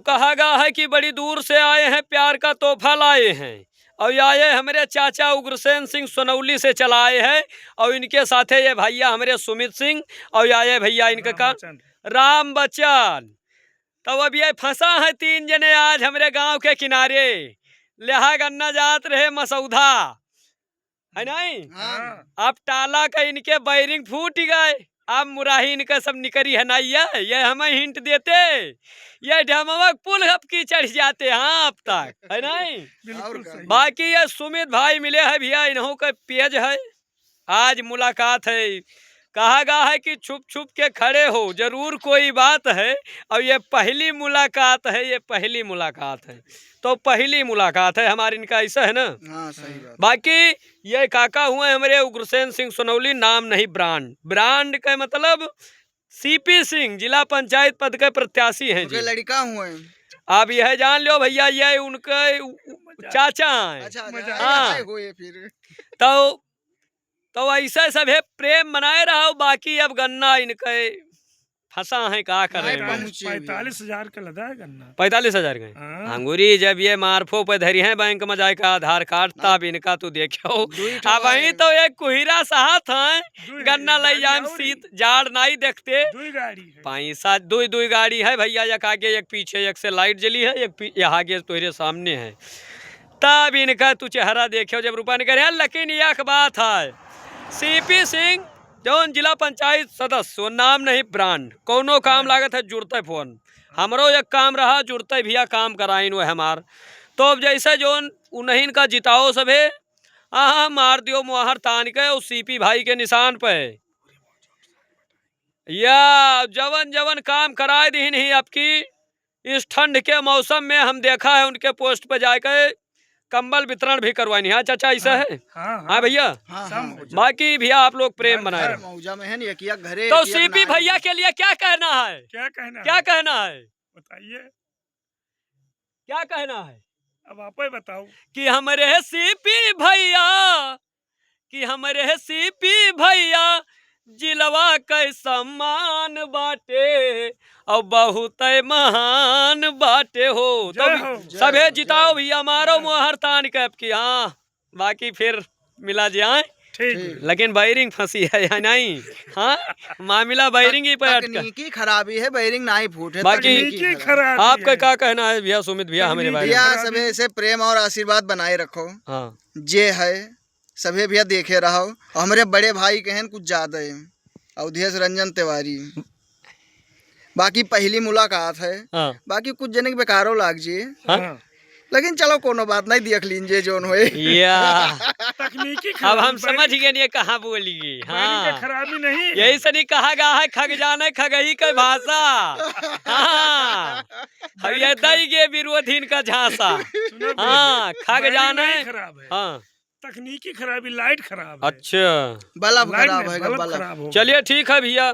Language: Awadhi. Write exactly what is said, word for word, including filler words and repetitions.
कहा गा है कि बड़ी दूर से आए हैं, प्यार का तोहफा लाए हैं। और ये आए हमरे चाचा उग्रसेन सिंह सोनौली से चलाए हैं, और इनके साथे ये भैया हमरे सुमित सिंह, और ये आए भैया इनका का रामचंद। राम बच्चन। तब अब ये फंसा है तीन जने आज हमरे गांव के किनारे, लेहा गन्ना जात रहे मसौधा, है नहीं? हाँ। अब टाला का इनके बैरिंग फूट गए, अब मुराही इनका सब निकरी है ना, ये, ये हमें हिंट देते, ये ढमवा पुल अब की चढ़ जाते, हाँ, अब तक, है नहीं? बिल्कुल और का? सही। बाकी ये सुमित भाई मिले हैं भैया, इन्हों का पेज है, आज मुलाकात है। कहा गा है कि छुप छुप के खड़े हो, जरूर कोई बात है, और ये पहली मुलाकात है, ये पहली मुलाकात है। तो पहली मुलाकात है हमारी इनका, ऐसा है ना? हाँ, सही बात। बाकी ये काका हुए हमरे उग्रसेन सिंह सोनौली, नाम नहीं ब्रांड। ब्रांड का मतलब सीपी सिंह, जिला पंचायत पद के प्रत्याशी हैं उनके जी। लड़का हुए। अब यह जान लो भैया, ये उनके उ-, उ-, चाचा हैं। अच्छा, अच्छा, मजा हाँ। आए हुए फिर। तो, तो ऐसे सभे प्रेम बनाए रहो, बाकी अब गन्ना इनके फंसा है, का करे? नहीं, पहुँचे भी। पैंतालीस हजार का लदा है गन्ना। पैंतालीस हजार का? हाँ। अंगूरी जब ये मार्फो पे धरी है बैंक में जाए का आधार कार्ड, ना। तब इनका तू देखो। दुई ठो अब वहीं है। तो एक कुहिरा साथ हैं, दुई गन्ना गाड़ी ले जाए, और सीत जाड़ नहीं देखते। दुई गाड़ी है। पैसा दुई, दुई गाड़ी है भैया, एक आगे, एक पीछे, एक से लाइट जली है, एक पी-, यहाँ आगे तोहरे सामने है। तब इनका तू चेहरा देखो जब रुपा निकले। लेकिन एक बात है, सीपी सिंह जौन जिला पंचायत सदस्य, वो नाम नहीं ब्रांड, कौनो काम लागत है जुड़ते फोन। हमरो एक काम रहा, जुड़ते भैया काम कराइन वो हमार। तो अब जैसे जौन उन्हीं का जिताओ सभे, आहा, मार दियो मुहर तान के, उस सीपी भाई के निशान पे। या जवन जवन काम कराए दीन ही आपकी, इस ठंड के मौसम में हम देखा है उनके पोस्ट पे जाके कंबल वितरण भी करवानी। हाँ चाचा, ऐसा हाँ, है? हाँ, हाँ। हाँ भैया? हाँ, हाँ। बाकी भैया आप लोग प्रेम बनाए रहो। मौजा में है, एक, एक घरे, तो एक, एक सीपी नारे। भैया के लिए क्या कहना है? क्या कहना क्या है? कहना है? बताइए। क्या कहना है? अब आप ही बताओ। कि हमरे सीपी भैया, कि हमरे सीपी भैया जिलवा के सम्मान बाटे, और बहुत महान बाटे हो। जय तो हो। सभे जय हो, जिताओ जय हो। भैया, मारो जय हो। मोहर तान के अब की, हाँ, बाकी फिर मिला जाए। ठीक। लेकिन बैरिंग फंसी है या नहीं? हाँ, मामला बैरिंग ही पे अटका। तकनीकी खराबी है, बैरिंग ना ही फूटे, बाकी तकनीकी खराबी। आपका क्या कहना है भैया सुमित भैया, हमारे बारे में? भैया, सभे से प्रेम और आशीर्वाद बनाए रखो। हाँ। जे है, सभे भैया देखे रहो। और हमरे बड़े भाई कहन कुछ ज्यादा है, अवधेश रंजन तिवारी। बाकी पहली मुलाकात है। हाँ। बाकी कुछ जने के बेकारो लाग जी। हाँ। हाँ। लेकिन चलो, कोनो बात नहीं, देख लीजिए जोन होए। या। तकनीकी अब हम खराबी, समझ गए ये कहाँ बोली गई। बैरिंग के हाँ। खराबी नहीं। यही से नहीं कहा गया है, खग जाने खगही के भाषा। हाँ। हम ये बैरिंग खराब। दई के विरोधीन का झांसा। सुनो हाँ, भैया, खग बैरिंग जाने। नहीं खराब है। हाँ। तकनीकी खराबी, लाइट खराब है। अच्छा। बल्ब लाइट खराब नहीं, है, बल्ब बल्ब। खराब हो गया। चलिए ठीक है भैया,